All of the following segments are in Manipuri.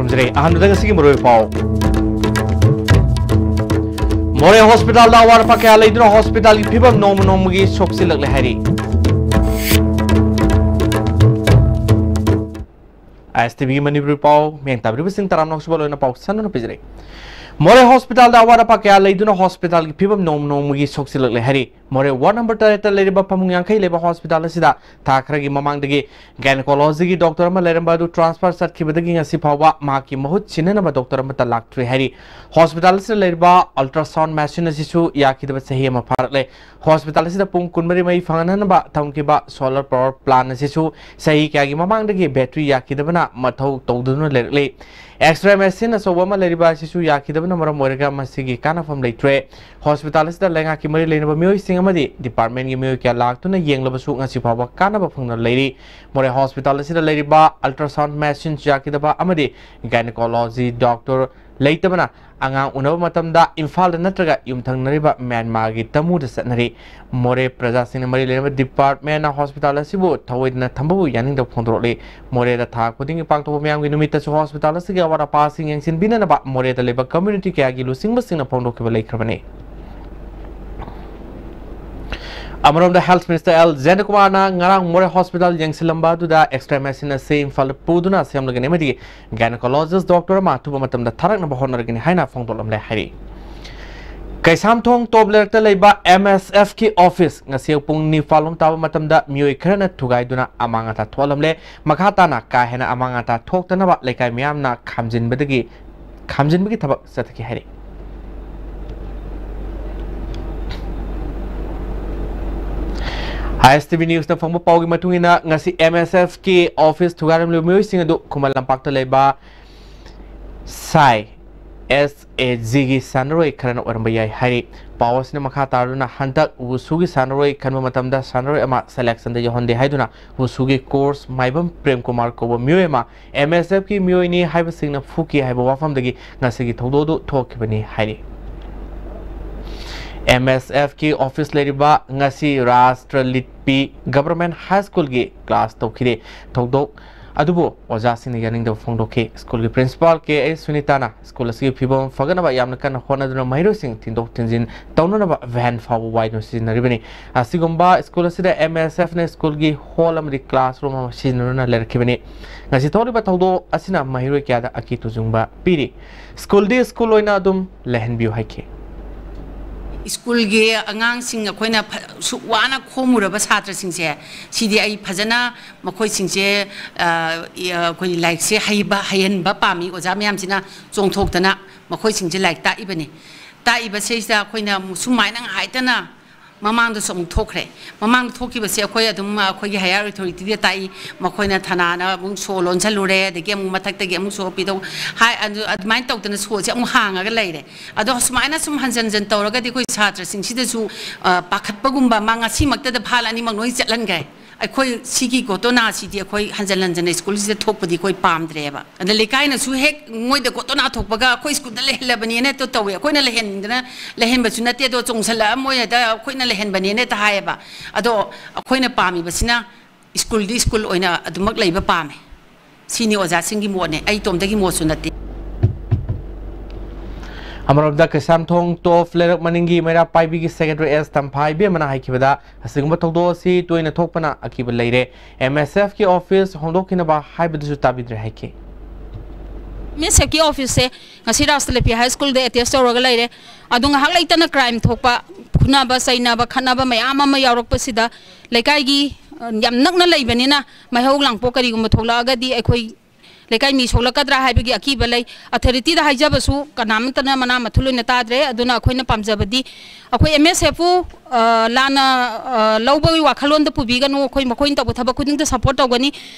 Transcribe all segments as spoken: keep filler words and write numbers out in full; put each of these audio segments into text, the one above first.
ꯊꯝꯖꯔꯦ꯫ ꯑꯍꯥꯟꯕꯗ ꯉꯁꯤꯒꯤ ꯃꯔꯨꯑꯣꯏꯕ ꯄꯥꯎ꯫ ꯃꯣꯔꯦ ꯍꯣꯁꯄꯤꯇꯥꯜꯗ ꯑꯋꯥꯠ ꯑꯄꯥ ꯀꯌꯥ ꯂꯩꯗꯨꯅ ꯍꯣꯁꯄꯤꯇꯥꯜꯒꯤ ꯐꯤꯕꯝ ꯅꯣꯡꯃ ꯅꯣꯡꯃꯒꯤ ꯁꯣꯛꯆꯤꯜꯂꯛꯂꯦ ꯍꯥꯏꯔꯤ꯫ ꯑꯥꯏ ꯑꯦꯁ ꯇꯤ ꯚꯤꯒꯤ ꯃꯅꯤꯄꯨꯔꯤ ꯄꯥꯎ ꯃꯤꯌꯦꯡ ꯇꯥꯕꯤꯔꯤꯕꯁꯤꯡ ꯇꯔꯥꯝꯅ ꯑꯣꯛꯆꯕ ꯂꯣꯏꯅ ꯄꯥꯎ ꯁꯟꯗꯨꯅ ꯄꯤꯖꯔꯤ꯫ ꯃꯣꯔꯦ ꯍꯣꯁꯄꯤꯇꯥꯜꯗ ꯑꯋꯥꯠ ꯑꯄꯥ ꯀꯌꯥ ꯂꯩꯗꯨꯅ ꯍꯣꯁꯄꯤꯇꯥꯜꯒꯤ ꯐꯤꯕꯝ ꯅꯣꯡꯃ ꯅꯣꯡꯃꯒꯤ ꯁꯣꯛꯆꯤꯜꯂꯛꯂꯦ ꯍꯥꯏꯔꯤ꯫ ꯃꯣꯔꯦ ꯋꯥꯔꯗ ꯅꯝꯕꯔ ꯇꯔꯦꯠꯇ ꯂꯩꯔꯤꯕ ꯐꯃꯨꯡ ꯌꯥꯡꯈꯩ ꯂꯩꯕ ꯍꯣꯁꯄꯤꯇꯥꯜ ꯑꯁꯤꯗ ꯊꯥ ꯈꯔꯒꯤ ꯃꯃꯥꯡꯗꯒꯤ ꯒꯥꯏꯅꯣꯀꯣꯂꯣꯖꯤꯒꯤ ꯗꯣꯛꯇꯔ ꯑꯃ ꯂꯩꯔꯝꯕ ꯑꯗꯨ ꯇ꯭ꯔꯥꯟꯁꯐꯔ ꯆꯠꯈꯤꯕꯗꯒꯤ ꯉꯁꯤ ꯐꯥꯎꯕ ꯃꯍꯥꯛꯀꯤ ꯃꯍꯨꯠ ꯁꯤꯟꯅꯅꯕ ꯗꯣꯛꯇꯔ ꯑꯃꯠꯇ ꯂꯥꯛꯇ꯭ꯔꯤ ꯍꯥꯏꯔꯤ꯫ ꯍꯣꯁꯄꯤꯇꯥꯜ ꯑꯁꯤꯗ ꯂꯩꯔꯤꯕ ꯑꯜꯇ꯭ꯔꯥꯁꯥꯎꯟ ꯃꯦꯁꯤꯟ ꯑꯁꯤꯁꯨ ꯌꯥꯈꯤꯗꯕ ꯆꯍꯤ ꯑꯃ ꯐꯥꯔꯛꯂꯦ꯫ ꯍꯣꯁꯄꯤꯇꯥꯜ ꯑꯁꯤꯗ ꯄꯨꯡ ꯀꯨꯟꯃꯔꯤ ꯃꯩ ꯐꯪꯍꯟꯅꯕ ꯊꯝꯈꯤꯕ ꯁꯣꯂꯔ ꯄꯥꯋꯔ ꯄ꯭ꯂꯥꯟ ꯑꯁꯤꯁꯨ ꯆꯍꯤ ꯀꯌꯥꯒꯤ ꯃꯃꯥꯡꯗꯒꯤ ꯕꯦꯇ꯭ꯔꯤ ꯌꯥꯈꯤꯗꯕꯅ ꯃꯊꯧ ꯇꯧꯗꯨꯅ ꯂꯩꯔꯛꯂꯤ꯫ ꯑꯦꯛꯁ-ꯔꯦ ꯃꯦꯁꯤꯟ ꯑꯆꯧꯕ ꯑꯃ ꯂꯩꯔꯤꯕ ꯑꯁꯤꯁꯨ ꯌꯥꯈꯤꯗꯕꯅ ꯃꯔꯝ ꯑꯣꯏꯔꯒ ꯃꯁꯤꯒꯤ ꯀꯥꯟꯅꯐꯝ ꯂꯩꯇ꯭ꯔꯦ꯫ ꯍꯣꯁꯄꯤꯇꯥꯜ ꯑꯁꯤꯗ ꯂꯩꯉꯥꯛꯀꯤ ꯃꯔꯤ ꯂꯩꯅꯕ ꯃꯤꯑꯣꯏꯁꯤꯡ ꯑꯃꯗꯤ ꯗꯤꯄꯥꯔꯠꯃꯦꯟꯒꯤ ꯃꯤꯑꯣꯏ ꯀꯌꯥ ꯂꯥꯛꯇꯨꯅ ꯌꯦꯡꯂꯕꯁꯨ ꯉꯁꯤ ꯐꯥꯎꯕ ꯀꯥꯟꯅꯕ ꯐꯪꯗꯅ ꯂꯩꯔꯤ꯫ ꯃꯣꯔꯦ ꯍꯣꯁꯄꯤꯇꯥꯜ ꯑꯁꯤꯗ ꯂꯩꯔꯤꯕ ꯑꯜꯇ꯭ꯔꯥꯁꯥꯎꯟ ꯃꯦꯁꯤꯟꯁꯨ ꯌꯥꯈꯤꯗꯕ ꯑꯃꯗꯤ ꯒꯥꯏꯅꯣꯀꯣꯂꯣꯖꯤ ꯗꯣꯛꯇꯔ ꯂꯩꯇꯕꯅ ꯑꯉꯥꯡ ꯎꯅꯕ ꯃꯇꯝꯗ ꯏꯝꯐꯥꯜꯗ ꯅꯠꯇ꯭ꯔꯒ ꯌꯨꯝꯊꯪꯅꯔꯤꯕ ꯃ꯭ꯌꯥꯟꯃꯥꯔꯒꯤ ꯇꯃꯨꯗ ꯆꯠꯅꯔꯤ꯫ ꯃꯣꯔꯦ ꯄ꯭ꯔꯖꯥꯁꯤꯡꯅ ꯃꯔꯤ ꯂꯩꯅꯕ ꯗꯤꯄꯥꯔꯠꯃꯦꯟꯅ ꯍꯣꯁꯄꯤꯇꯥꯜ ꯑꯁꯤꯕꯨ ꯊꯑꯣꯏꯗꯅ ꯊꯝꯕꯕꯨ ꯌꯥꯅꯤꯡꯗꯕ ꯐꯣꯡꯗꯣꯔꯛꯂꯤ꯫ ꯃꯣꯔꯦꯗ ꯊꯥ ꯈꯨꯗꯤꯡꯒꯤ ꯄꯥꯡꯊꯣꯛꯄ ꯃꯤꯌꯥꯝꯒꯤ ꯅꯨꯃꯤꯠꯇꯁꯨ ꯍꯣꯁꯄꯤꯇꯥꯜ ꯑꯁꯤꯒꯤ ꯑꯋꯥꯠ ꯑꯄꯥꯁꯤꯡ ꯌꯦꯡꯁꯤꯟꯕꯤꯅꯅꯕ ꯃꯣꯔꯦꯗ ꯂꯩꯕ ꯀꯝꯃ꯭ꯌꯨꯅꯤꯇꯤ ꯀꯌꯥꯒꯤ ꯂꯨꯆꯤꯡꯕꯁꯤꯡꯅ ꯐꯣꯡꯗꯣꯛꯈꯤꯕ ꯂꯩꯈ꯭ꯔꯕꯅꯤ꯫ ꯑꯃꯔꯣꯝꯗ ꯍꯦꯜꯊ ꯃꯤꯅꯤꯁꯇꯔ ꯑꯦꯜ ꯖꯌꯟꯇꯀꯨꯃꯥꯔꯅ ꯉꯔꯥꯡ ꯃꯣꯔꯦ ꯍꯣꯁꯄꯤꯇꯥꯜ ꯌꯦꯡꯁꯤꯜꯂꯝꯕ ꯑꯗꯨꯗ ꯑꯦꯛꯁ-ꯔꯦ ꯃꯦꯁꯤꯟ ꯑꯁꯤ ꯏꯝꯐꯥꯜꯗ ꯄꯨꯗꯨꯅ ꯁꯦꯝꯂꯒꯅꯤ ꯑꯃꯗꯤ ꯒꯥꯏꯅꯣꯀꯣꯂꯣꯖꯤꯁ ꯗꯣꯛꯇꯔ ꯑꯃ ꯑꯊꯨꯕ ꯃꯇꯝꯗ ꯊꯥꯔꯛꯅꯕ ꯍꯣꯠꯅꯔꯒꯅꯤ ꯍꯥꯏꯅ ꯐꯣꯡꯗꯣꯛꯂꯝꯂꯦ ꯍꯥꯏꯔꯤ꯫ ꯀꯩꯁꯥꯝꯊꯣꯡ ꯇꯣꯞ ꯂꯩꯔꯛꯇ ꯂꯩꯕ ꯑꯦꯝ ꯑꯦꯁ ꯑꯦꯐꯀꯤ ꯑꯣꯐꯤꯁ ꯉꯁꯤ ꯑꯌꯨꯛ ꯄꯨꯡ ꯅꯤꯄꯥꯜ ꯂꯣꯝ ꯇꯥꯕ ꯃꯇꯝꯗ ꯃꯤꯑꯣꯏ ꯈꯔꯅ ꯊꯨꯒꯥꯏꯗꯨꯅ ꯑꯃꯥꯡ ꯑꯇꯥ ꯊꯣꯛꯍꯜꯂꯝꯂꯦ꯫ ꯃꯈꯥ ꯇꯥꯅ ꯀꯥ ꯍꯦꯟꯅ ꯑꯃꯥꯡ ꯑꯇꯥ ꯊꯣꯛꯇꯅꯕ ꯂꯩꯀꯥꯏ ꯃꯤꯌꯥꯝꯅ ꯈꯥꯝꯖꯤꯟꯕꯗꯒꯤ ꯈꯥꯝꯖꯤꯟꯕꯒꯤ ꯊꯕꯛ ꯆꯠꯊꯈꯤ ꯍꯥꯏꯔꯤ꯫ ꯑꯥꯏ ꯑꯦꯁ ꯇꯤ ꯚꯤ ꯅ꯭ꯌꯨꯁꯅ ꯐꯪꯕ ꯄꯥꯎꯒꯤ ꯃꯇꯨꯡ ꯏꯟꯅ ꯉꯁꯤ ꯑꯦꯝ ꯑꯦꯁ ꯑꯦꯐꯀꯤ ꯑꯣꯐꯤꯁ ꯊꯨꯒꯥꯏꯔꯝꯂꯤꯕ ꯃꯤꯑꯣꯏꯁꯤꯡ ꯑꯗꯨ ꯈꯨꯃꯟ ꯂꯝꯄꯥꯛꯇ ꯂꯩꯕ ꯁꯥꯏ ꯑꯦꯁ ꯑꯦ ꯖꯤꯒꯤ ꯁꯥꯟꯅꯔꯣꯏ ꯈꯔꯅ ꯑꯣꯏꯔꯝꯕ ꯌꯥꯏ ꯍꯥꯏꯔꯤ꯫ ꯄꯥꯎ ꯑꯁꯤꯅ ꯃꯈꯥ ꯇꯥꯔꯗꯨꯅ ꯍꯟꯗꯛ ꯋꯨꯁꯨꯒꯤ ꯁꯥꯟꯅꯔꯣꯏ ꯈꯟꯕ ꯃꯇꯝꯗ ꯁꯥꯟꯅꯔꯣꯏ ꯑꯃ ꯁꯦꯂꯦꯛꯁꯟꯗ ꯌꯥꯎꯍꯟꯗꯦ ꯍꯥꯏꯗꯨꯅ ꯋꯨꯁꯨꯒꯤ ꯀꯣꯔꯁ ꯃꯥꯏꯕꯝ ꯄ꯭ꯔꯦꯝ ꯀꯨꯃꯥꯔ ꯀꯧꯕ ꯃꯤꯑꯣꯏ ꯑꯃ ꯑꯦꯝ ꯑꯦꯁ ꯑꯦꯐꯀꯤ ꯃꯤꯑꯣꯏꯅꯤ ꯍꯥꯏꯕꯁꯤꯡꯅ ꯐꯨꯈꯤ ꯍꯥꯏꯕ ꯋꯥꯐꯝꯗꯒꯤ ꯉꯁꯤꯒꯤ ꯊꯧꯗꯣꯛ ꯑꯗꯨ ꯊꯣꯛꯈꯤꯕꯅꯤ ꯍꯥꯏꯔꯤ꯫ ꯑꯦꯝ ꯑꯦꯁ ꯑꯦꯐꯀꯤ ꯑꯣꯐꯤꯁ ꯂꯩꯔꯤꯕ ꯉꯁꯤ ꯔꯥꯁꯇ꯭ꯔ ꯂꯤꯠꯄꯤ ꯒꯚꯔꯟꯃꯦꯟꯠ ꯍꯥꯏ ꯁ꯭ꯀꯨꯜꯒꯤ ꯀ꯭ꯂꯥꯁ ꯇꯧꯈꯤꯗꯦ꯫ ꯊꯧꯗꯣꯛ ꯑꯗꯨꯕꯨ ꯑꯣꯖꯥꯁꯤꯡꯅ ꯌꯥꯅꯤꯡꯗꯕ ꯐꯣꯡꯗꯣꯛꯈꯤ꯫ ꯁ꯭ꯀꯨꯜꯒꯤ ꯄ꯭ꯔꯤꯟꯁꯤꯄꯥꯜ ꯀꯦ ꯑꯩꯆ ꯁꯨꯅꯤꯇꯥꯅ ꯁ꯭ꯀꯨꯜ ꯑꯁꯤꯒꯤ ꯐꯤꯕꯝ ꯐꯒꯠꯅꯕ ꯌꯥꯝꯅ ꯀꯟꯅ ꯍꯣꯠꯅꯗꯨꯅ ꯃꯍꯩꯔꯣꯏꯁꯤꯡ ꯊꯤꯟꯗꯣꯛ ꯊꯤꯟꯖꯤꯟ ꯇꯧꯅꯅꯕ ꯚꯦꯟ ꯐꯥꯎꯕ ꯋꯥꯏꯗꯨꯅ ꯁꯤꯖꯤꯟꯅꯔꯤꯕꯅꯤ꯫ ꯑꯁꯤꯒꯨꯝꯕ ꯁ꯭ꯀꯨꯜ ꯑꯁꯤꯗ ꯑꯦꯝ ꯑꯦꯁ ꯑꯦꯐꯅ ꯁ꯭ꯀꯨꯜꯒꯤ ꯍꯣꯜ ꯑꯃꯗꯤ ꯀ꯭ꯂꯥꯁꯔꯨꯝ ꯑꯃ ꯁꯤꯖꯤꯟꯅꯗꯨꯅ ꯂꯩꯔꯛꯈꯤꯕꯅꯤ꯫ ꯉꯁꯤ ꯊꯣꯛꯂꯤꯕ ꯊꯧꯗꯣꯛ ꯑꯁꯤꯅ ꯃꯍꯩꯔꯣꯏ ꯀꯌꯥꯗ ꯑꯀꯤ ꯇꯨꯖꯨꯡꯕ ꯄꯤꯔꯤ꯫ ꯁ꯭ꯀꯨꯜꯗꯤ ꯁ꯭ꯀꯨꯜ ꯑꯣꯏꯅ ꯑꯗꯨꯝ ꯂꯩꯍꯟꯕꯤꯌꯨ ꯍꯥꯏꯈꯤ꯫ ꯁ꯭ꯀꯨꯜꯒꯤ ꯑꯉꯥꯡꯁꯤꯡ ꯑꯩꯈꯣꯏꯅ ꯐ-, ꯁꯨꯛ ꯋꯥꯅ ꯈꯣꯝꯃꯨꯔꯕ ꯁꯥꯇ꯭ꯔꯁꯤꯡꯁꯦ, ꯁꯤꯗꯤ ꯑꯩ ꯐꯖꯅ ꯃꯈꯣꯏꯁꯤꯡꯁꯦ, ꯑ, ꯏ-, ꯑ, ꯑꯩꯈꯣꯏ ꯂꯥꯏꯔꯤꯛꯁꯦ ꯍꯩꯕ, ꯍꯩꯍꯟꯕ ꯄꯥꯝꯃꯤ꯫ ꯑꯣꯖꯥ ꯃꯌꯥꯝꯁꯤꯅ ꯆꯣꯡꯊꯣꯛꯇꯅ ꯃꯈꯣꯏꯁꯤꯡꯁꯦ ꯂꯥꯏꯔꯤꯛ ꯇꯥꯛꯏꯕꯅꯤ꯫ ꯇꯥꯛꯏꯕꯁꯤꯗ ꯑꯩꯈꯣꯏꯅ ꯁꯨꯃꯥꯏꯅ ꯉꯥꯏꯇꯅ ꯃꯃꯥꯡꯗꯁꯨ ꯑꯃꯨꯛ ꯊꯣꯛꯈ꯭ꯔꯦ꯫ ꯃꯃꯥꯡꯗ ꯊꯣꯛꯈꯤꯕꯁꯦ ꯑꯩꯈꯣꯏ ꯑꯗꯨꯝ, ꯑꯩꯈꯣꯏꯒꯤ ꯍꯥꯌꯔ ꯑꯣꯊꯣꯔꯤꯇꯤꯗ ꯇꯥꯛꯏ, ꯃꯈꯣꯏꯅ ꯊꯅꯥꯅ ꯑꯃꯨꯛ ꯁꯣ ꯂꯣꯟꯁꯜꯂꯨꯔꯦ, ꯑꯗꯒꯤ ꯑꯃꯨꯛ ꯃꯊꯛꯇꯒꯤ ꯑꯃꯨꯛ ꯁꯣ ꯄꯤꯗꯧ ꯍꯥꯏ, ꯑꯗꯨ, ꯑꯗꯨꯃꯥꯏꯅ ꯇꯧꯗꯅ ꯁꯣꯁꯦ ꯑꯃꯨꯛ ꯍꯥꯡꯉꯒ ꯂꯩꯔꯦ꯫ ꯑꯗꯣ ꯁꯨꯃꯥꯏꯅ ꯁꯨꯝ ꯍꯟꯖꯟ ꯍꯟꯖꯟ ꯇꯧꯔꯒꯗꯤ ꯑꯩꯈꯣꯏ ꯁꯥꯇ꯭ꯔꯁꯤꯡꯁꯤꯗꯁꯨ, ꯑ, ꯄꯥꯈꯠꯄꯒꯨꯝꯕ ꯑꯃ, ꯉꯁꯤꯃꯛꯇꯗ ꯐꯥꯜ ꯑꯅꯤꯃꯛ ꯂꯣꯏ ꯆꯠꯍꯟꯈ꯭ꯔꯦ꯫ ꯑꯩꯈꯣꯏ ꯁꯤꯒꯤ ꯘꯣꯇꯣꯅꯥꯁꯤꯗꯤ ꯑꯩꯈꯣꯏ ꯍꯟꯖꯟ ꯍꯟꯖꯟꯅ ꯁ꯭ꯀꯨꯜꯁꯤꯗ ꯊꯣꯛꯄꯗꯤ ꯑꯩꯈꯣꯏ ꯄꯥꯝꯗ꯭ꯔꯦꯕ꯫ ꯑꯗ ꯂꯩꯀꯥꯏꯅꯁꯨ ꯍꯦꯛ ꯃꯣꯏꯗ ꯘꯣꯇꯣꯅꯥ ꯊꯣꯛꯄꯒ ꯑꯩꯈꯣꯏ ꯁ꯭ꯀꯨꯜꯗ ꯂꯩꯍꯜꯂꯕꯅꯦꯅ ꯍꯦꯛꯇ ꯇꯧꯋꯦ꯫ ꯑꯩꯈꯣꯏꯅ ꯂꯩꯍꯟꯅꯤꯡꯗꯅ ꯂꯩꯍꯟꯕꯁꯨ ꯅꯠꯇꯦ, ꯑꯗꯣ ꯆꯣꯡꯁꯜꯂꯛꯑ ꯃꯣꯏ ꯍꯦꯛꯇ ꯑꯩꯈꯣꯏꯅ ꯂꯩꯍꯟꯕꯅꯦꯅ ꯍꯦꯛꯇ ꯍꯥꯏꯌꯦꯕ꯫ ꯑꯗꯣ ꯑꯩꯈꯣꯏꯅ ꯄꯥꯝꯃꯤꯕꯁꯤꯅ ꯁ꯭ꯀꯨꯜꯗꯤ ꯁ꯭ꯀꯨꯜ ꯑꯣꯏꯅ ꯑꯗꯨꯃꯛ ꯂꯩꯕ ꯄꯥꯝꯃꯦ꯫ ꯁꯤꯅꯤ ꯑꯣꯖꯥꯁꯤꯡꯒꯤ ꯃꯣꯠꯅꯦ, ꯑꯩ ꯏꯇꯣꯝꯗꯒꯤ ꯃꯣꯠꯁꯨ ꯅꯠꯇꯦ꯫ ꯑꯃꯔꯣꯝꯗ ꯀꯩꯁꯥꯝꯊꯣꯡ ꯇꯣꯞ ꯂꯩꯔꯛ ꯃꯅꯤꯡꯒꯤ ꯃꯩꯔꯥ ꯄꯥꯏꯕꯤꯒꯤ ꯁꯦꯀ꯭ꯔꯦꯇꯔꯤ ꯑꯦꯁ ꯇꯝꯐꯥ ꯏꯕꯦꯝꯃꯅ ꯍꯥꯏꯈꯤꯕꯗ, ꯑꯁꯤꯒꯨꯝꯕ ꯊꯧꯗꯣꯛ ꯑꯁꯤ ꯇꯣꯏꯅ ꯊꯣꯛꯄꯅ ꯑꯀꯤꯕ ꯂꯩꯔꯦ꯫ ꯑꯦꯝ ꯑꯦꯁ ꯑꯦꯐꯀꯤ ꯑꯣꯐꯤꯁ ꯍꯣꯡꯗꯣꯛꯈꯤꯅꯕ ꯍꯥꯏꯕꯗꯨꯁꯨ ꯇꯥꯕꯤꯗ꯭ꯔꯦ ꯍꯥꯏꯈꯤ꯫ ꯑꯦꯝ ꯑꯦꯁ ꯑꯦꯐꯀꯤ ꯑꯣꯐꯤꯁꯁꯦ ꯉꯁꯤ ꯔꯥꯁꯇ꯭ꯔꯂꯦꯄꯤ ꯍꯥꯏ ꯁ꯭ꯀꯨꯜꯗ ꯑꯦꯇꯦꯁ ꯇꯧꯔꯒ ꯂꯩꯔꯦ꯫ ꯑꯗꯣ ꯉꯥꯏꯍꯥꯛ ꯂꯩꯇꯅ ꯀ꯭ꯔꯥꯏꯝ ꯊꯣꯛꯄ, ꯐꯨꯅꯕ ꯆꯩꯅꯕ ꯈꯠꯅꯕ ꯃꯌꯥꯝ ꯑꯃ ꯌꯥꯎꯔꯛꯄꯁꯤꯗ ꯂꯩꯀꯥꯏꯒꯤ, ꯑ, ꯌꯥꯝ ꯅꯛꯅ ꯂꯩꯕꯅꯤꯅ ꯃꯩꯍꯧ ꯂꯥꯡꯄꯣꯛ ꯀꯔꯤꯒꯨꯝꯕ ꯊꯣꯛꯂꯛꯑꯒꯗꯤ ꯑꯩꯈꯣꯏ ꯂꯩꯀꯥꯏ ꯃꯤ ꯁꯣꯛꯂꯛꯀꯗ꯭ꯔꯥ ꯍꯥꯏꯕꯒꯤ ꯑꯀꯤꯕ ꯂꯩ꯫ ꯑꯣꯊꯣꯔꯤꯇꯤꯗ ꯍꯥꯏꯖꯕꯁꯨ ꯀꯅꯥꯃꯠꯇꯅ ꯃꯅꯥ ꯃꯊꯨꯜ ꯑꯣꯏꯅ ꯇꯥꯗ꯭ꯔꯦ꯫ ꯑꯗꯨꯅ ꯑꯩꯈꯣꯏꯅ ꯄꯥꯝꯖꯕꯗꯤ ꯑꯩꯈꯣꯏ ꯑꯦꯝ ꯑꯦꯁ ꯑꯦꯐꯄꯨ, ꯑ, ꯂꯥꯟꯅ, ꯑ, ꯂꯧꯕꯒꯤ ꯋꯥꯈꯜꯂꯣꯟꯗ ꯄꯨꯕꯤꯒꯅꯨ꯫ ꯑꯩꯈꯣꯏ ꯃꯈꯣꯏꯅ ꯇꯧꯕ ꯊꯕꯛ ꯈꯨꯗꯤꯡꯗ ꯁꯄꯣꯔꯠ ꯇꯧꯒꯅꯤ꯫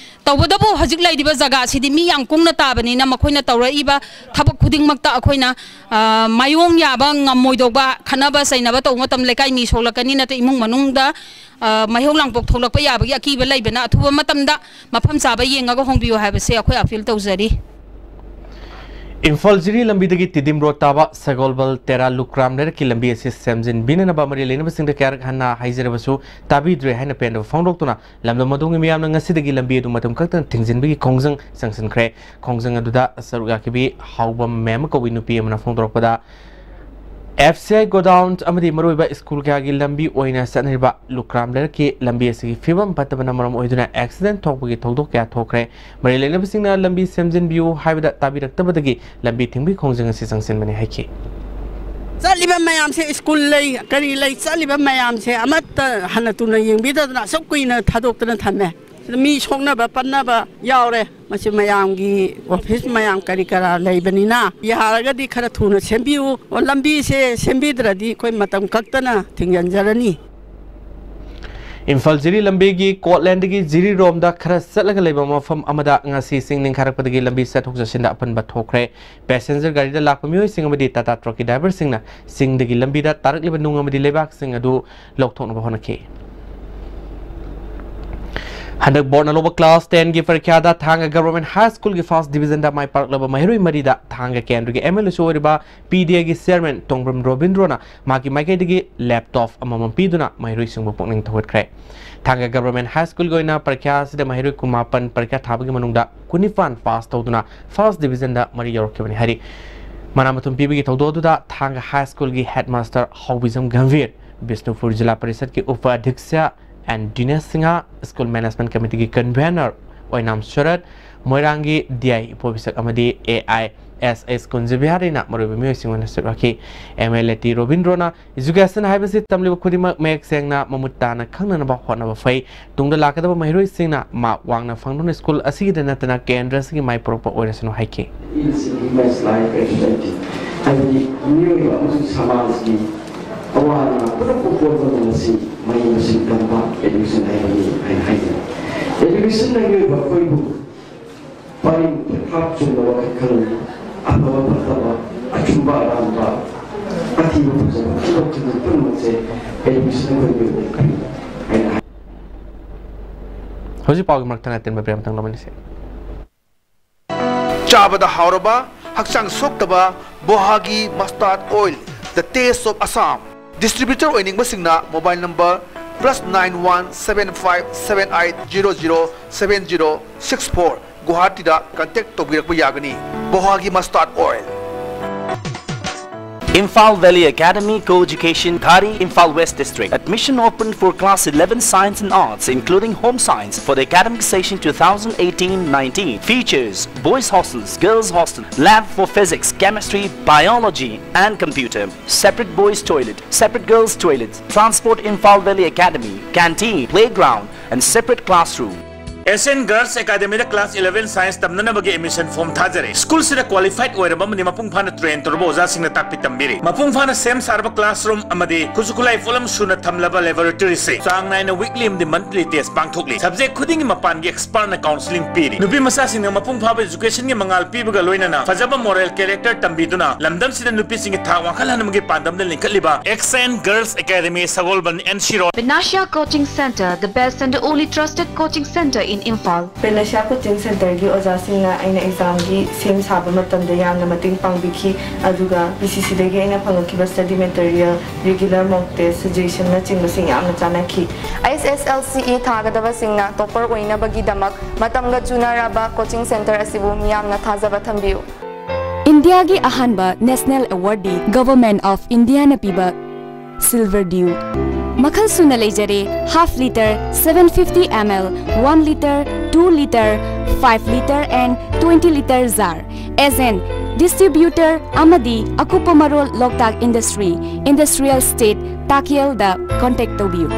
ꯇꯧꯕꯇꯕꯨ ꯍꯧꯖꯤꯛ ꯂꯩꯔꯤꯕ ꯖꯒꯥꯁꯤꯗꯤ ꯃꯤ ꯌꯥꯝ ꯀꯨꯡꯅ ꯇꯥꯕꯅꯤꯅ ꯃꯈꯣꯏꯅ ꯇꯧꯔꯛꯏꯕ ꯊꯕꯛ ꯈꯨꯗꯤꯡꯃꯛꯇ ꯑꯩꯈꯣꯏꯅ, ꯑ, ꯃꯥꯏꯌꯣꯡ ꯌꯥꯕ ꯉꯝꯃꯣꯏꯗꯧꯕ, ꯈꯠꯅꯕ ꯆꯩꯅꯕ ꯇꯧꯕ ꯃꯇꯝꯗ ꯂꯩꯀꯥꯏ ꯃꯤ ꯁꯣꯛꯂꯛꯀꯅꯤ, ꯅꯠꯇ꯭ꯔ ꯏꯃꯨꯡ ꯃꯅꯨꯡꯗ, ꯑ, ꯃꯩꯍꯧ ꯂꯥꯡꯄꯣꯛ ꯊꯣꯛꯂꯛꯄ ꯌꯥꯕꯒꯤ ꯑꯀꯤꯕ ꯂꯩꯕꯅ ꯑꯊꯨꯕ ꯃꯇꯝꯗ ꯃꯐꯝ ꯆꯥꯕ ꯌꯦꯡꯉꯒ ꯍꯣꯡꯕꯤꯌꯨ ꯍꯥꯏꯕꯁꯦ ꯑꯩꯈꯣꯏ ꯑꯄꯤꯜ ꯇꯧꯖꯔꯤ꯫ ꯏꯝꯐꯥꯜ ꯖꯤꯔꯤ ꯂꯝꯕꯤꯗꯒꯤ ꯇꯤꯗꯤꯝ ꯔꯣꯗ ꯇꯥꯕ ꯁꯒꯣꯜꯕꯜ ꯇꯦꯔꯥ ꯂꯨꯀ꯭ꯔꯥꯝ ꯂꯩꯔꯛꯀꯤ ꯂꯝꯕꯤ ꯑꯁꯤ ꯁꯦꯝꯖꯤꯟꯕꯤꯅꯅꯕ ꯃꯔꯤ ꯂꯩꯅꯕꯁꯤꯡꯗ ꯀꯌꯥꯔꯛ ꯍꯟꯅ ꯍꯥꯏꯖꯔꯕꯁꯨ ꯇꯥꯕꯤꯗ꯭ꯔꯦ ꯍꯥꯏꯅ ꯄꯦꯟꯗꯕ ꯐꯣꯡꯗꯣꯛꯇꯨꯅ ꯂꯝꯗꯝ ꯑꯗꯨꯒꯤ ꯃꯤꯌꯥꯝꯅ ꯉꯁꯤꯗꯒꯤ ꯂꯝꯕꯤ ꯑꯗꯨ ꯃꯇꯝ ꯈꯛꯇꯅ ꯊꯤꯡꯖꯤꯟꯕꯒꯤ ꯈꯣꯡꯖꯪ ꯆꯪꯁꯤꯟꯈ꯭ꯔꯦ꯫ ꯈꯣꯡꯖꯪ ꯑꯗꯨꯗ ꯁꯔꯨꯛ ꯌꯥꯈꯤꯕꯤ ꯍꯥꯎꯕꯝ ꯃꯦꯝ ꯀꯧꯕꯤ ꯅꯨꯄꯤ ꯑꯃꯅ ꯐꯣꯡꯗꯣꯔꯛꯄꯗ, ꯑꯦꯐ ꯁꯤ ꯑꯥꯏ ꯒꯣꯗꯥꯎꯟ ꯑꯃꯗꯤ ꯃꯔꯨꯑꯣꯏꯕ ꯁ꯭ꯀꯨꯜ ꯀꯌꯥꯒꯤ ꯂꯝꯕꯤ ꯑꯣꯏꯅ ꯆꯠꯅꯔꯤꯕ ꯂꯨꯀ꯭ꯔꯥꯝ ꯂꯩꯔꯛꯀꯤ ꯂꯝꯕꯤ ꯑꯁꯤꯒꯤ ꯐꯤꯕꯝ ꯐꯠꯇꯕꯅ ꯃꯔꯝ ꯑꯣꯏꯗꯨꯅ ꯑꯦꯛꯁꯤꯗꯦꯟ ꯊꯣꯛꯄꯒꯤ ꯊꯧꯗꯣꯛ ꯀꯌꯥ ꯊꯣꯛꯈ꯭ꯔꯦ꯫ ꯃꯔꯤ ꯂꯩꯅꯕꯁꯤꯡꯅ ꯂꯝꯕꯤ ꯁꯦꯝꯖꯤꯟꯕꯤꯌꯨ ꯍꯥꯏꯕꯗ ꯇꯥꯕꯤꯔꯛꯇꯕꯗꯒꯤ ꯂꯝꯕꯤ ꯊꯤꯡꯕꯒꯤ ꯈꯣꯡꯖꯪ ꯑꯁꯤ ꯆꯪꯁꯤꯟꯕꯅꯤ ꯍꯥꯏꯈꯤ꯫ ꯆꯠꯂꯤꯕ ꯃꯌꯥꯝꯁꯦ, ꯁ꯭ꯀꯨꯜ ꯂꯩ, ꯀꯔꯤ ꯂꯩ, ꯆꯠꯂꯤꯕ ꯃꯌꯥꯝꯁꯦ ꯑꯃꯠꯇ ꯍꯟꯅ ꯇꯨꯅ ꯌꯦꯡꯕꯤꯗꯗꯅ ꯑꯁꯨꯛ ꯀꯨꯏꯅ ꯊꯥꯗꯣꯛꯇꯅ ꯊꯝꯃꯦ꯫ ꯁꯤꯗ ꯃꯤ ꯁꯣꯛꯅꯕ ꯄꯟꯅꯕ ꯌꯥꯎꯔꯦ꯫ ꯃꯁꯤ ꯃꯌꯥꯝꯒꯤ ꯑꯣꯐꯤꯁ ꯃꯌꯥꯝ ꯀꯔꯤ ꯀꯔꯥ ꯂꯩꯕꯅꯤꯅ, ꯌꯥꯔꯒꯗꯤ ꯈꯔ ꯊꯨꯅ ꯁꯦꯝꯕꯤꯌꯨ꯫ ꯑꯣ, ꯂꯝꯕꯤꯁꯦ ꯁꯦꯝꯕꯤꯗ꯭ꯔꯗꯤ ꯑꯩꯈꯣꯏ ꯃꯇꯝ ꯀꯛꯇꯅ ꯊꯤꯡꯖꯤꯟꯖꯔꯅꯤ꯫ ꯏꯝꯐꯥꯜ ꯖꯤꯔꯤ ꯂꯝꯕꯤꯒꯤ ꯀꯣꯠꯂꯦꯟꯗꯒꯤ ꯖꯤꯔꯤꯔꯣꯝꯗ ꯈꯔ ꯆꯠꯂꯒ ꯂꯩꯕ ꯃꯐꯝ ꯑꯃꯗ ꯉꯁꯤ ꯆꯤꯡ ꯅꯤꯡꯈꯥꯏꯔꯛꯄꯗꯒꯤ ꯂꯝꯕꯤ ꯆꯠꯊꯣꯛ ꯆꯠꯁꯤꯟꯗ ꯑꯄꯟꯕ ꯊꯣꯛꯈ꯭ꯔꯦ꯫ ꯄꯦꯁꯦꯟꯖꯔ ꯒꯥꯔꯤꯗ ꯂꯥꯛꯄ ꯃꯤꯑꯣꯏꯁꯤꯡ ꯑꯃꯗꯤ ꯇꯥꯇꯥ ꯇ꯭ꯔꯛꯀꯤ ꯗ꯭ꯔꯥꯏꯚꯔꯁꯤꯡꯅ ꯆꯤꯡꯗꯒꯤ ꯂꯝꯕꯤꯗ ꯇꯥꯔꯛꯂꯤꯕ ꯅꯨꯡ ꯑꯃꯗꯤ ꯂꯩꯕꯥꯛꯁꯤꯡ ꯑꯗꯨ ꯂꯧꯊꯣꯛꯅꯕ ꯍꯣꯠꯅꯈꯤ꯫ ꯍꯟꯗꯛ ꯕꯣꯔꯗꯅ ꯂꯧꯕ ꯀ꯭ꯂꯥꯁ ꯇꯦꯟꯒꯤ ꯄꯔꯤꯈ꯭ꯌꯥꯗ ꯊꯥꯡꯒ ꯒꯚꯔꯟꯃꯦꯟꯠ ꯍꯥꯏ ꯁ꯭ꯀꯨꯜꯒꯤ ꯐꯥꯔꯁꯠ ꯗꯤꯕꯤꯖꯟꯗ ꯃꯥꯏ ꯄꯥꯛꯂꯕ ꯃꯍꯩꯔꯣꯏ ꯃꯔꯤꯗ ꯊꯥꯡꯒ ꯀꯦꯟꯗ꯭ꯔꯒꯤ ꯑꯦꯝ ꯑꯦꯜ ꯑꯦꯁꯨ ꯑꯣꯏꯔꯤꯕ ꯄꯤ ꯗꯤ ꯑꯦꯒꯤ ꯆꯤꯌꯔꯃꯦꯟ ꯇꯣꯡꯕ꯭ꯔꯝ ꯔꯣꯕꯤꯟꯗ꯭ꯔꯣꯅ ꯃꯍꯥꯛꯀꯤ ꯃꯥꯏꯀꯩꯗꯒꯤ ꯂꯦꯞꯇꯣꯞ ꯑꯃꯃꯝ ꯄꯤꯗꯨꯅ ꯃꯍꯩꯔꯣꯏꯁꯤꯡꯕꯨ ꯄꯨꯛꯅꯤꯡ ꯊꯧꯒꯠꯈ꯭ꯔꯦ꯫ ꯊꯥꯡꯒ ꯒꯚꯔꯟꯃꯦꯟꯠ ꯍꯥꯏ ꯁ꯭ꯀꯨꯜꯒꯤ ꯑꯣꯏꯅ ꯄꯔꯤꯈ꯭ꯌꯥ ꯑꯁꯤꯗ ꯃꯍꯩꯔꯣꯏ ꯀꯨꯟꯃꯥꯄꯟ ꯄꯔꯤꯈ꯭ꯌꯥ ꯊꯥꯕꯒꯤ ꯃꯅꯨꯡꯗ ꯀꯨꯟꯅꯤꯄꯥꯟ ꯄꯥꯁ ꯇꯧꯗꯨꯅ ꯐꯥꯔꯁꯠ ꯗꯤꯕꯤꯖꯟꯗ ꯃꯔꯤ ꯌꯧꯔꯛꯈꯤꯕꯅꯤ ꯍꯥꯏꯔꯤ꯫ ꯃꯅꯥ ꯃꯊꯨꯝ ꯄꯤꯕꯒꯤ ꯊꯧꯗꯣꯛ ꯑꯗꯨꯗ ꯊꯥꯡꯒ ꯍꯥꯏ ꯁ꯭ꯀꯨꯜꯒꯤ ꯍꯦꯗꯃꯥꯁꯇꯔ ꯍꯥꯎꯕꯤꯖꯝ ꯒꯝꯚꯤꯔ, ꯕꯤꯁꯅꯨꯄꯨꯔ ꯖꯤꯂꯥ ꯄꯔꯤꯁꯠꯀꯤ ꯎꯄ ꯑꯙ꯭ꯌꯛꯁ N Dinesh Singh, school management ꯀꯃꯤꯇꯤꯒꯤ ꯀꯟꯚꯦꯅꯔ ꯑꯣꯏꯅꯥꯝ ꯁꯨꯔꯠ, ꯃꯣꯏꯔꯥꯡꯒꯤ ꯗꯤ ꯑꯥꯏ ꯏꯄꯣ ꯕꯤꯁꯛ ꯑꯃꯗꯤ ꯑꯦ ꯑꯥꯏ ꯑꯦꯁ ꯑꯦꯁ ꯀꯨꯟꯖ ꯕꯤꯍꯥꯔꯤꯅ ꯃꯔꯨꯑꯣꯏꯕ ꯃꯤꯑꯣꯏꯁꯤꯡ ꯑꯣꯏꯅ ꯁꯔꯨꯛ ꯌꯥꯈꯤ꯫ ꯑꯦꯝ ꯑꯦꯜ ꯑꯦ ꯇꯤ ꯔꯣꯕꯤꯟꯗ꯭ꯔꯣꯅ "ꯏꯖꯨꯀꯦꯁꯟ ꯍꯥꯏꯕꯁꯤ ꯇꯝꯂꯤꯕ ꯈꯨꯗꯤꯡꯃꯛ ꯃꯌꯦꯛ ꯁꯦꯡꯅ ꯃꯃꯨꯠ ꯇꯥꯅ ꯈꯪꯅꯅꯕ ꯍꯣꯠꯅꯕ ꯐꯩ꯫ ꯇꯨꯡꯗ ꯂꯥꯛꯀꯗꯕ ꯃꯍꯩꯔꯣꯏꯁꯤꯡꯅ ꯃꯥꯛ ꯋꯥꯡꯅ ꯐꯪꯗꯨꯅ ꯁ꯭ꯀꯨꯜ ꯑꯁꯤꯒꯤꯗ ꯅꯠꯇꯅ ꯀꯦꯟꯗ꯭ꯔ ꯑꯁꯤꯒꯤ ꯃꯥꯏ ꯄꯨꯔꯛꯄ ꯑꯣꯏꯔꯁꯅꯨ" ꯍꯥꯏꯈꯤ꯫ ꯍꯥꯏꯕꯗꯤ ꯃꯤꯑꯣꯏꯕ ꯑꯃꯁꯨꯡ ꯁꯃꯥꯖꯀꯤ ꯑꯋꯥ ꯑꯅꯥ ꯄꯨꯝꯅꯃꯛꯄꯨ ꯀꯣꯛꯅꯕ ꯉꯁꯤ ꯃꯍꯩ ꯃꯁꯤꯡ ꯇꯝꯕ education ꯍꯥꯏꯕꯅꯤ ꯍꯥꯏꯅ ꯍꯥꯏꯖꯔꯤ꯫ Education ꯅ ꯃꯤꯑꯣꯏꯕ ꯑꯩꯈꯣꯏꯕꯨ ꯄꯔꯤꯡ ꯐꯠ ꯆꯨꯝꯅ ꯋꯥꯈꯜ ꯈꯜꯍꯜꯂꯤ꯫ ꯑꯐꯕ ꯐꯠꯇꯕ, ꯑꯆꯨꯝꯕ ꯑꯔꯥꯟꯕ, ꯑꯊꯤꯕ ꯐꯖꯕ, ꯈꯟꯗꯣꯛ ꯈꯟꯖꯤꯟ ꯄꯨꯝꯅꯃꯛꯁꯦ education ꯅ ꯑꯩꯈꯣꯏ ꯃꯤꯑꯣꯏꯕꯗ ꯄꯤ ꯍꯥꯏꯅ ꯍꯥꯏ꯫ ꯍꯧꯖꯤꯛ ꯄꯥꯎꯒꯤ ꯃꯔꯛ ꯊꯪꯅ ꯑꯇꯦꯟꯕ break ꯑꯃꯇꯪ ꯂꯧꯃꯤꯟꯅꯁꯤ꯫ ꯆꯥꯕꯗ ꯍꯥꯎꯔꯕ ꯍꯛꯆꯥꯡ ꯁꯣꯛꯇꯕ ꯕꯣꯍꯥꯒꯤ mustard oil, the taste of Assam. Distributor ꯑꯣꯏꯅꯤꯡꯕꯁꯤꯡꯅ mobile number plus nine one seven five seven eight zero zero seven zero six four, ꯒꯨꯋꯥꯍꯥꯇꯤꯗ contact ꯇꯧꯕꯤꯔꯛꯄ ꯌꯥꯒꯅꯤ꯫ ꯕꯣꯍꯥꯒꯤ mustard oil. Imphal Valley Academy Co-Education, Ghari, Imphal West District. Admission open for class eleven Science and Arts, including Home Science, for the academic session two thousand eighteen nineteen. Features: boys hostels, girls hostel, lab for physics, chemistry, biology, and computer. Separate boys toilet, separate girls toilet. Transport: Imphal Valley Academy, canteen, playground, and separate classroom. S N Girls Academy the class eleven Science ꯇꯝꯅꯅꯕꯒꯤ admission form ꯊꯥꯖꯔꯤ꯫ ꯁ꯭ꯀꯨꯜꯁꯤꯗ qualified ꯑꯣꯏꯔꯕ ꯑꯃꯗꯤ ꯃꯄꯨꯡ ꯐꯥꯅ train ꯇꯧꯔꯕ ꯑꯣꯖꯥꯁꯤꯡꯅ ꯇꯥꯛꯄꯤ ꯇꯝꯕꯤꯔꯤ꯫ ꯃꯄꯨꯡ ꯐꯥꯅ ꯁꯦꯝ ꯁꯥꯔꯕ classroom ꯑꯃꯗꯤ ꯈꯨꯠꯁꯨ ꯈꯨꯠꯂꯥꯏ ꯄꯣꯠꯂꯝ ꯁꯨꯅ ꯊꯝꯂꯕ laboratory ꯁꯤꯡ꯫ ꯆꯥꯡ ꯅꯥꯏꯅ weekly ꯑꯃꯗꯤ monthly test ꯄꯥꯡꯊꯣꯛꯂꯤ꯫ Subject ꯈꯨꯗꯤꯡꯒꯤ ꯃꯄꯥꯟꯒꯤ expert ꯅ counselling ꯄꯤꯔꯤ꯫ ꯅꯨꯄꯤ ꯃꯆꯥꯁꯤꯡꯅ ꯃꯄꯨꯡ ꯐꯥꯕ education ꯒꯤ ꯃꯉꯥꯜ ꯄꯤꯕꯒ ꯂꯣꯏꯅꯅ ꯐꯖꯕ moral character ꯇꯝꯕꯤꯗꯨꯅ ꯂꯝꯗꯝꯁꯤꯗ ꯅꯨꯄꯤꯁꯤꯡꯒꯤ ꯊꯥꯛ ꯋꯥꯡꯈꯠꯍꯟꯕꯒꯤ ꯄꯥꯟꯗꯝꯗ ꯂꯤꯡꯈꯠꯂꯤꯕ S N Girls Academy, Sagolband, N C Road. Panacea Coaching Center, the best and the only trusted coaching center in Imphal. Panacea Coaching Center ꯒꯤ ꯑꯣꯖꯥꯁꯤꯡꯅ ꯑꯩꯅ exam ꯒꯤ ꯁꯦꯝ ꯁꯥꯕ ꯃꯇꯝꯗ ꯌꯥꯝꯅ ꯃꯇꯦꯡ ꯄꯥꯡꯕꯤꯈꯤ, ꯑꯗꯨꯒ P C C ꯗꯒꯤ ꯑꯩꯅ ꯐꯪꯂꯛꯈꯤꯕ study material, regular mock test, suggestion ꯅꯆꯤꯡꯕꯁꯤꯡ ꯌꯥꯝꯅ ꯆꯥꯟꯅꯈꯤ꯫ H S L C ꯊꯥꯒꯗꯕꯁꯤꯡꯅ topper ꯑꯣꯏꯅꯕꯒꯤꯗꯃꯛ ꯃꯇꯝꯒ ꯆꯨꯅꯔꯕ coaching center ꯑꯁꯤꯕꯨ ꯃꯤꯌꯥꯝꯅ ꯊꯥꯖꯕ ꯊꯝꯕꯤꯌꯨ꯫ ꯏꯟꯗꯤꯌꯥꯒꯤ ꯑꯍꯥꯟꯕ national award D Government of India ꯅ ꯄꯤꯕ Silver Dew꯫ ꯃꯈꯜ ꯁꯨꯅ ꯂꯩꯖꯔꯦ: half litre, seven fifty M L, one litre, two litre, five litre and twenty litre jar꯫ Agent, distributor ꯑꯃꯗꯤ ꯑꯀꯨꯞꯄ ꯃꯔꯣꯜ ꯂꯣꯛꯇꯥꯛ Industry, Industrial Estate, ꯇꯥꯛꯌꯦꯜꯗ contact ꯇꯧꯕꯤꯌꯨ꯫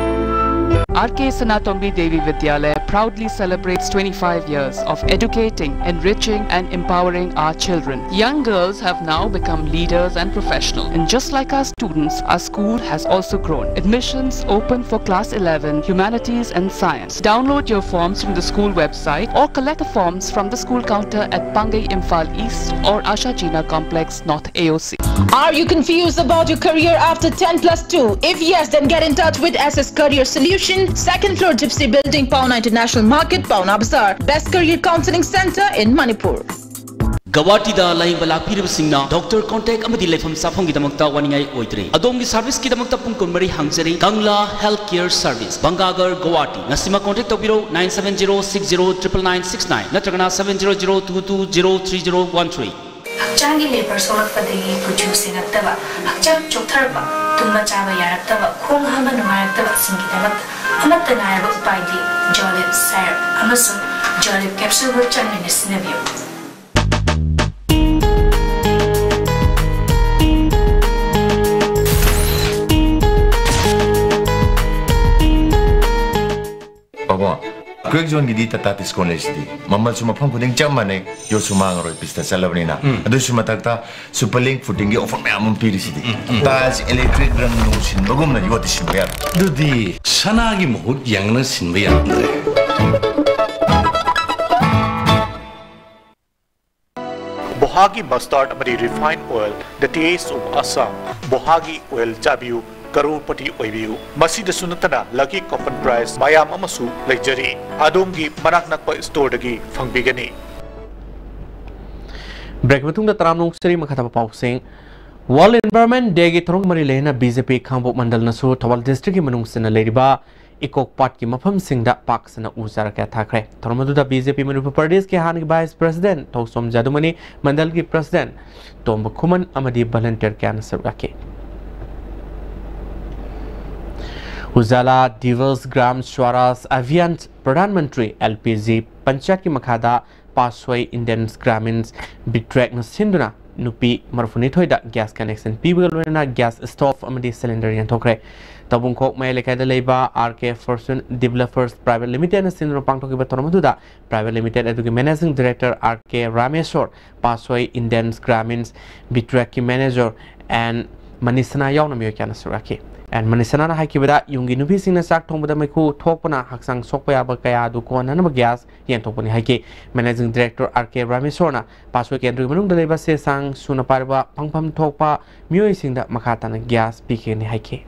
R K Sanatombi Devi Vidyalaya proudly celebrates twenty-five years of educating, enriching, and empowering our children. Young girls have now become leaders and professionals. And just like our students, our school has also grown. Admissions open for class eleven, humanities and science. Download your forms from the school website or collect the forms from the school counter at Pangai Imphal East or Asha Jina Complex, North A O C. Are you confused about your career after ten plus two? If yes, then get in touch with S S Career Solution, second floor Gypsy Building, Paona International Market, Paona Bazaar. Best career counseling center in Manipur. ꯒꯧꯍꯥꯇꯤꯗ ꯂꯥꯌꯦꯡꯕ ꯂꯥꯛꯄꯤꯔꯤꯕꯁꯤꯡꯅ ꯗꯣꯛꯇꯔ ꯀꯣꯟꯇꯦꯛ ꯑꯃꯗꯤ ꯂꯩꯐꯝ ꯆꯥꯐꯝꯒꯤꯗꯃꯛꯇ ꯋꯥꯅꯤꯡꯉꯥꯏ ꯑꯣꯏꯗ꯭ꯔꯦ꯫ ꯑꯗꯣꯝꯒꯤ ꯁꯥꯔꯚꯤꯁꯀꯤꯗꯃꯛꯇ ꯄꯨꯡ ꯀꯨꯟꯃꯔꯤ ꯍꯥꯡꯖꯔꯤ꯫ Kangla health care service, Bhangagarh, Guwahati. ꯉꯁꯤꯃꯛ ꯀꯣꯟꯇꯦꯛ ꯇꯧꯕꯤꯔꯣ, nine seven zero six zero triple nine six nine ꯅꯠꯇ꯭ꯔꯒꯅ seven zero zero two two zero three zero one three꯫ ꯍꯛꯆꯥꯡꯒꯤ ꯂꯦꯕꯔ ꯁꯣꯛꯂꯛꯄꯗꯒꯤ ꯀꯨꯆꯨ ꯁꯦꯡꯉꯛꯇꯕ, ꯍꯛꯆꯥꯡ ꯆꯣꯛꯊꯔꯛꯄ, ꯇꯨꯝꯕ ꯆꯥꯕ ꯌꯥꯔꯛꯇꯕ, ꯈꯣꯡ ꯍꯥꯝꯕ ꯅꯨꯡꯉꯥꯏꯔꯛꯇꯕꯁꯤꯡꯒꯤꯗꯃꯛꯇ ꯑꯃꯠꯇ ꯉꯥꯏꯔꯕ ꯎꯄꯥꯏꯗꯤ ꯖꯣꯂꯤꯞ ꯁꯥꯏꯔꯞ ꯑꯃꯁꯨꯡ ꯖꯣꯂꯤꯞ ꯀꯦꯞꯁꯨꯜꯕꯨ ꯆꯥꯡ ꯅꯥꯏꯅ ꯁꯤꯖꯤꯟꯅꯕꯤꯌꯨ꯫ ꯄꯥꯕꯨꯡ, ꯀ꯭ꯔꯦꯛ ꯖꯣꯟꯒꯤꯗꯤ ꯇꯥꯇꯥ ꯇꯤꯁꯀꯣꯟ ꯂꯩꯁꯤꯗꯤ꯫ ꯃꯃꯜꯁꯨ ꯃꯐꯝ ꯈꯨꯗꯤꯡ ꯆꯞ ꯃꯥꯟꯅꯩ, ꯌꯣꯠꯁꯨ ꯃꯥꯡꯉꯔꯣꯏ, ꯄꯤꯁꯇ ꯆꯠꯂꯕꯅꯤꯅ꯫ ꯑꯗꯨꯁꯨ ꯃꯊꯛꯇ ꯁꯨꯄꯔ ꯂꯤꯡ ꯐꯨꯇꯤꯡꯒꯤ ꯑꯣꯐꯔ ꯃꯌꯥꯝ ꯑꯃ ꯄꯤꯔꯤꯁꯤꯗꯤ꯫ ꯇꯥꯏꯜꯁ, ꯏꯂꯦꯛꯇ꯭ꯔꯤꯛ, ꯔꯪ ꯅꯨꯡ ꯁꯤꯟꯕꯒꯨꯝꯅ ꯌꯣꯠꯇꯤ ꯁꯤꯟꯕ ꯌꯥꯔꯣꯏ꯫ ꯑꯗꯨꯗꯤ ꯁꯅꯥꯒꯤ ꯃꯍꯨꯠ ꯌꯦꯡꯂꯒ ꯁꯤꯟꯕ ꯌꯥꯔꯝꯗ꯭ꯔꯦ꯫ ꯕꯣꯍꯥꯒꯤ ꯃꯁꯇꯥꯔꯗ ꯑꯃꯗꯤ refined oil, the taste of Assam꯫ ꯕꯣꯍꯥꯒꯤ ꯑꯣꯏꯜ ꯆꯥꯕꯤꯌꯨ, ꯀꯔꯣꯔꯄꯇꯤ ꯑꯣꯏꯕꯤꯌꯨ꯫ ꯃꯁꯤꯗꯁꯨ ꯅꯠꯇꯅ ꯂꯛꯀꯤ ꯀꯣꯄꯟ ꯄ꯭ꯔꯥꯏꯖ ꯃꯌꯥꯝ ꯑꯃꯁꯨ ꯂꯩꯖꯔꯤ꯫ ꯑꯗꯣꯝꯒꯤ ꯃꯅꯥꯛ ꯅꯛꯄ ꯁ꯭ꯇꯣꯔꯗꯒꯤ ꯐꯪꯕꯤꯒꯅꯤ꯫ ꯕ꯭ꯔꯦꯛ ꯃꯇꯨꯡꯗ ꯇꯔꯥꯝꯅ ꯑꯣꯛꯆꯔꯤ꯫ ꯃꯈꯥ ꯇꯥꯕ ꯄꯥꯎꯁꯤꯡ꯫ ꯋꯥꯔꯜꯗ ꯏꯟꯚꯥꯏꯔꯣꯟꯃꯦꯟ ꯗꯦꯒꯤ ꯊꯧꯔꯝ ꯃꯔꯤ ꯂꯩꯅꯅ ꯕꯤ ꯖꯦ ꯄꯤ ꯈꯥꯡꯉꯕꯣꯛ ꯃꯟꯗꯜꯅꯁꯨ ꯊꯧꯕꯥꯜ ꯗꯤꯁꯇ꯭ꯔꯤꯛꯀꯤ ꯃꯅꯨꯡ ꯆꯟꯅ ꯂꯩꯔꯤꯕ ꯏꯀꯣꯛ ꯄꯥꯠꯀꯤ ꯃꯐꯝꯁꯤꯡꯗ ꯄꯥꯛ ꯁꯟꯅ ꯎ ꯆꯥꯔ ꯀꯌꯥ ꯊꯥꯈ꯭ꯔꯦ꯫ ꯊꯧꯔꯝ ꯑꯗꯨꯗ ꯕꯤ ꯖꯦ ꯄꯤ ꯃꯅꯤꯄꯨꯔ ꯄ꯭ꯔꯗꯦꯁꯀꯤ ꯍꯥꯟꯅꯒꯤ ꯚꯥꯏꯁ ꯄ꯭ꯔꯁꯤꯗꯦꯟꯠ ꯊꯧꯁꯣꯝ ꯖꯥꯗꯨꯃꯅꯤ, ꯃꯟꯗꯜꯒꯤ ꯄ꯭ꯔꯁꯤꯗꯦꯟꯠ ꯇꯣꯝꯕ ꯈꯨꯃꯟ ꯑꯃꯗꯤ ꯚꯣꯂꯨꯟꯇꯤꯌꯔ ꯀꯌꯥꯅ ꯁꯔꯨꯛ ꯌꯥꯈꯤ꯫ ꯎꯖꯥꯂꯥ ꯗꯤꯚꯁ, ꯒ꯭ꯔꯥꯝ ꯁ꯭ꯋꯥꯔꯥꯖ ꯑꯚꯤꯌꯥꯟ, Pradhan Mantri L P G ꯄꯟꯆꯥꯌꯠꯀꯤ ꯃꯈꯥꯗ ꯄꯥꯁꯣꯏ ꯏꯟꯗꯤꯌꯟ ꯒ꯭ꯔꯥꯃꯤꯟ ꯕꯤꯇ꯭ꯔꯦꯛꯅ ꯁꯤꯟꯗꯨꯅ ꯅꯨꯄꯤ ꯃꯔꯤꯐꯨꯅꯤꯊꯣꯏꯗ ꯒ꯭ꯌꯥꯁ ꯀꯅꯦꯛꯁꯟ ꯄꯤꯕꯒ ꯂꯣꯏꯅꯅ ꯒ꯭ꯌꯥꯁ ꯁ꯭ꯇꯣꯚ ꯑꯃꯗꯤ ꯁꯤꯂꯤꯟꯗꯔ ꯌꯦꯟꯊꯣꯛꯈ꯭ꯔꯦ꯫ ꯇꯧꯕꯨꯡꯈꯣꯛ ꯃꯌꯥꯏ ꯂꯩꯀꯥꯏꯗ ꯂꯩꯕ R K fortune developers private ꯂꯤꯃꯤꯇꯦꯗꯅ ꯁꯤꯟꯗꯨꯅ ꯄꯥꯡꯊꯣꯛꯈꯤꯕ ꯊꯧꯔꯝ ꯑꯗꯨꯗ ꯄ꯭ꯔꯥꯏꯚꯦꯠ ꯂꯤꯃꯤꯇꯦꯗ ꯑꯗꯨꯒꯤ managing director R K Rameshor, ꯄꯥꯁꯣꯏ ꯏꯟꯗꯤꯌꯟ ꯒ꯭ꯔꯥꯃꯤꯟ ꯕꯤꯇ꯭ꯔꯦꯛꯀꯤ ꯃꯦꯅꯦꯖꯔ ꯑꯦꯟ ꯃꯅꯤꯁꯅꯥ ꯌꯥꯎꯅ ꯃꯤꯑꯣꯏ ꯀꯌꯥꯅ ꯁꯔꯨꯛ ꯌꯥꯈꯤ꯫ ꯑꯦꯟ ꯃꯅꯤꯁꯅꯥꯅ ꯍꯥꯏꯈꯤꯕꯗ, ꯌꯨꯝꯒꯤ ꯅꯨꯄꯤꯁꯤꯡꯅ ꯆꯥꯛ ꯊꯣꯡꯕꯗ ꯃꯩꯈꯨ ꯊꯣꯛꯄꯅ ꯍꯛꯆꯥꯡ ꯁꯣꯛꯄ ꯌꯥꯕ ꯀꯌꯥ ꯑꯗꯨ ꯀꯣꯟꯅꯅꯕ ꯒ꯭ꯌꯥꯁ ꯌꯦꯟꯊꯣꯛꯄꯅꯤ ꯍꯥꯏꯈꯤ꯫ ꯃꯦꯅꯦꯖꯤꯡ ꯗꯤꯔꯦꯛꯇꯔ ꯑꯥꯔ ꯀꯦ ꯔꯥꯃꯦꯁꯣꯔꯅ ꯄꯥꯁꯣꯏ ꯀꯦꯟꯗ꯭ꯔꯒꯤ ꯃꯅꯨꯡꯗ ꯂꯩꯕ ꯆꯦ ꯆꯥꯡ ꯁꯨꯅ ꯄꯥꯏꯔꯕ ꯐꯪꯐꯝ ꯊꯣꯛꯄ ꯃꯤꯑꯣꯏꯁꯤꯡꯗ ꯃꯈꯥ ꯇꯥꯅ ꯒ꯭ꯌꯥꯁ ꯄꯤꯈꯤꯒꯅꯤ ꯍꯥꯏꯈꯤ꯫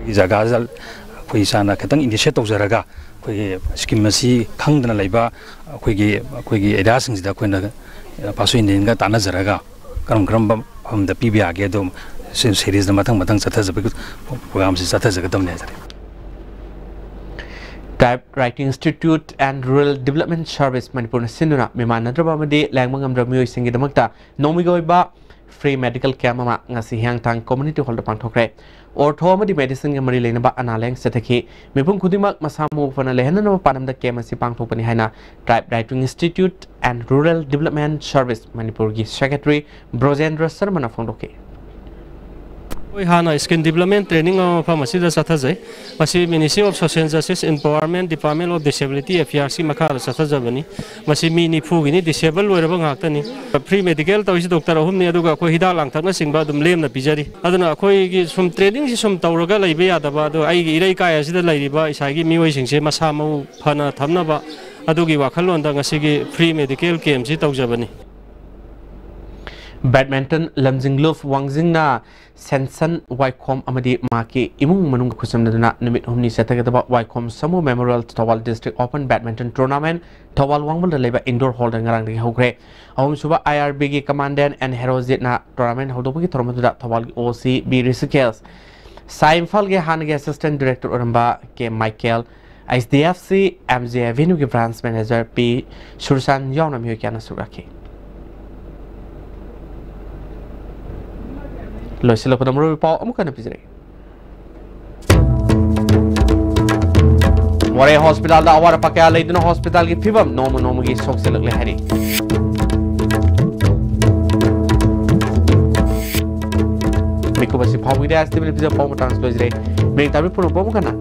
ꯖꯒꯥꯗ ꯑꯩꯈꯣꯏ ꯏꯁꯥꯅ ꯈꯤꯇꯪ ꯏꯅꯤꯁꯤꯌꯦꯠ ꯇꯧꯖꯔꯒ ꯑꯩꯈꯣꯏꯒꯤ ꯁ꯭ꯀꯤꯝ ꯑꯁꯤ ꯈꯪꯗꯅ ꯂꯩꯕ ꯑꯩꯈꯣꯏꯒꯤ, ꯑꯩꯈꯣꯏꯒꯤ ꯑꯦꯔꯤꯌꯥꯁꯤꯡꯁꯤꯗ ꯑꯩꯈꯣꯏꯅ, ꯑ, ꯄꯥꯁꯣ ꯏꯟꯗꯤꯌꯟꯒ ꯇꯥꯟꯅꯖꯔꯒ ꯀꯔꯝ ꯀꯔꯝꯕ ꯃꯐꯝꯗ ꯄꯤꯕ ꯌꯥꯒꯦ, ꯑꯗꯨ ꯁꯤ-, ꯁꯦꯔꯤꯁꯇ ꯃꯊꯪ ꯃꯊꯪ ꯆꯠꯊꯖꯕꯒꯤ ꯄ꯭ꯔꯣꯒ꯭ꯔꯥꯝꯁꯤ ꯆꯠꯊꯖꯒꯗꯕꯅꯤ ꯍꯥꯏꯖꯔꯤ꯫ Typewriting Institute and Rural Development Service ꯃꯅꯤꯄꯨꯔꯅ ꯁꯤꯟꯗꯨꯅ ꯃꯤꯃꯥꯟꯅꯗ꯭ꯔꯕ ꯑꯃꯗꯤ ꯂꯥꯌꯦꯡꯕ ꯉꯝꯗ꯭ꯔꯕ ꯃꯤꯑꯣꯏꯁꯤꯡꯒꯤꯗꯃꯛꯇ ꯅꯣꯡꯃꯒꯤ ꯑꯣꯏꯕ free medical camp ꯑꯃ ꯉꯁꯤ ꯍꯤꯌꯥꯡꯊꯥꯡ community hall ꯗ ꯄꯥꯡꯊꯣꯛꯈ꯭ꯔꯦ꯫ ꯑꯣꯔꯊꯣ ꯑꯃꯗꯤ medicine ꯒ ꯃꯔꯤ ꯂꯩꯅꯕ ꯑꯅꯥ ꯂꯥꯌꯦꯡ ꯆꯠꯊꯈꯤ꯫ ꯃꯤꯄꯨꯝ ꯈꯨꯗꯤꯡꯃꯛ ꯃꯁꯥ ꯃꯎ ꯐꯅ ꯂꯩꯍꯟꯅꯅꯕ ꯄꯥꯟꯗꯝꯗ camp ꯑꯁꯤ ꯄꯥꯡꯊꯣꯛꯄꯅꯤ ꯍꯥꯏꯅ Typewriting Institute and Rural Development Service ꯃꯅꯤꯄꯨꯔꯒꯤ secretary ꯕ꯭ꯔꯣꯖꯦꯟꯗ꯭ꯔ ꯁꯔꯃꯅ ꯐꯣꯡꯗꯣꯛꯈꯤ꯫ ꯑꯩꯈꯣꯏ ꯍꯥꯟꯅ skill development training ꯑꯃ ꯃꯐꯝ ꯑꯁꯤꯗ ꯆꯠꯊꯖꯩ꯫ ꯃꯁꯤ Ministry of Social Justice Empowerment, Department of Disability Affairs ꯀꯤ ꯃꯈꯥꯗ ꯆꯠꯊꯖꯕꯅꯤ꯫ ꯃꯁꯤ ꯃꯤ ꯅꯤꯐꯨꯒꯤꯅꯤ, disable ꯑꯣꯏꯔꯕ ꯉꯥꯛꯇꯅꯤ꯫ Free medical ꯇꯧꯔꯤꯁꯤ doctor ꯑꯍꯨꯝꯅꯤ, ꯑꯗꯨꯒ ꯑꯩꯈꯣꯏ ꯍꯤꯗꯥꯛ ꯂꯥꯡꯊꯛꯅꯆꯤꯡꯕ ꯑꯗꯨꯝ ꯂꯦꯝꯅ ꯄꯤꯖꯔꯤ꯫ ꯑꯗꯨꯅ ꯑꯩꯈꯣꯏꯒꯤ ꯁꯨꯝ training ꯁꯤ ꯁꯨꯝ ꯇꯧꯔꯒ ꯂꯩꯕ ꯌꯥꯗꯕ, ꯑꯗꯣ ꯑꯩꯒꯤ ꯏꯔꯩꯀꯥꯏ ꯑꯁꯤꯗ ꯂꯩꯔꯤꯕ ꯏꯁꯥꯒꯤ ꯃꯤꯑꯣꯏꯁꯤꯡꯁꯦ ꯃꯁꯥ ꯃꯎ ꯐꯅ ꯊꯝꯅꯕ ꯑꯗꯨꯒꯤ ꯋꯥꯈꯜꯂꯣꯟꯗ ꯉꯁꯤꯒꯤ free medical camp ꯁꯤ ꯇꯧꯖꯕꯅꯤ꯫ Badminton ꯂꯝꯖꯤꯡꯂꯨꯞ ꯋꯥꯡꯖꯤꯡꯅ ꯁꯦꯟꯁꯟ ꯋꯥꯏꯈꯣꯝ ꯑꯃꯗꯤ ꯃꯍꯥꯛꯀꯤ ꯏꯃꯨꯡ ꯃꯅꯨꯡꯒ ꯈꯨꯠꯁꯝꯅꯗꯨꯅ ꯅꯨꯃꯤꯠ ꯍꯨꯝꯅꯤ ꯆꯠꯊꯒꯗꯕ ꯋꯥꯏꯈꯣꯝ ꯁꯥꯃꯨ Memorial Thoubal District Open Badminton Tournament Thoubal ꯋꯥꯡꯃꯗ ꯂꯩꯕ indoor hall ꯗ ꯉꯔꯥꯡꯗꯒꯤ ꯍꯧꯈ꯭ꯔꯦ꯫ ꯑꯍꯨꯝꯁꯨꯕ I R B ꯒꯤ Commandant N ꯍꯦꯔꯣꯖꯤꯠꯅ tournament ꯍꯧꯗꯣꯛꯄꯒꯤ ꯊꯧꯔꯝ ꯑꯗꯨꯗ ꯊꯧꯕꯥꯜꯒꯤ O C B ꯔꯤꯁꯤꯀꯦꯜꯁ, ꯁꯥꯏ ꯏꯝꯐꯥꯜꯒꯤ ꯍꯥꯟꯅꯒꯤ assistant director ꯑꯣꯏꯔꯝꯕ ꯀꯦ Michael, H D F C M J Avenue ꯒꯤ branch manager ꯄꯤ ꯁꯨꯔꯁꯥꯟ ꯌꯥꯎꯅ ꯃꯤꯑꯣꯏ ꯀꯌꯥꯅ ꯁꯔꯨꯛ ꯌꯥꯈꯤ꯫ ꯂꯣꯏꯁꯤꯜꯂꯛꯄꯗ ꯃꯔꯨꯑꯣꯏꯕ ꯄꯥꯎ ꯑꯃꯨꯛ ꯍꯟꯅ ꯄꯤꯖꯔꯛꯏ꯫ ꯃꯣꯔꯦ hospital ꯗ ꯑꯋꯥꯠ ꯑꯄꯥ ꯀꯌꯥ ꯂꯩꯗꯨꯅ hospital ꯒꯤ ꯐꯤꯕꯝ ꯅꯣꯡꯃ ꯅꯣꯡꯃꯒꯤ ꯁꯣꯛꯆꯤꯜꯂꯛꯂꯦ ꯍꯥꯏꯔꯤ꯫ ꯃꯤꯀꯨꯞ ꯑꯁꯤ ꯐꯥꯎꯕꯤꯔꯦ꯫ ꯑꯁꯤꯗ ꯄꯤꯖꯕ ꯄꯥꯎ ꯃꯇꯥꯡꯁꯤ ꯂꯣꯏꯖꯔꯦ꯫ ꯃꯤꯔꯤꯛ ꯇꯥꯕꯤ ꯄꯨꯝꯅꯃꯛꯄꯨ ꯑꯃꯨꯛ ꯍꯟꯅ